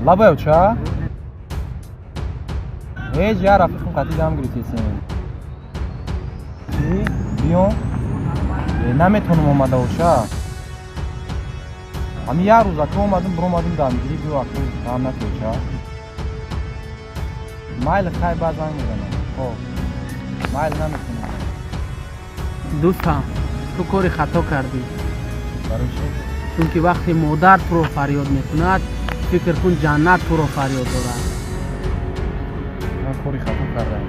Лабай, оча, ҳеҷ як рафиқам қатӣ дам гирифтесем. Чӣ, биём? Наметонам омада, оча. Ҳами як рӯз ака омадим, биромадим дамгирӣ. Биё, ака, ғам наки, оча. Майли, хай, баъд занг мезанам. Хоб, майли, наметонам. Дӯстам, ту кори хато кардӣ. Барои чӣ? Чунки вақте модар туро фарёд мекунад, фикр кун, ҷаннат туро фарёд дорад. Ман кори хато кардам.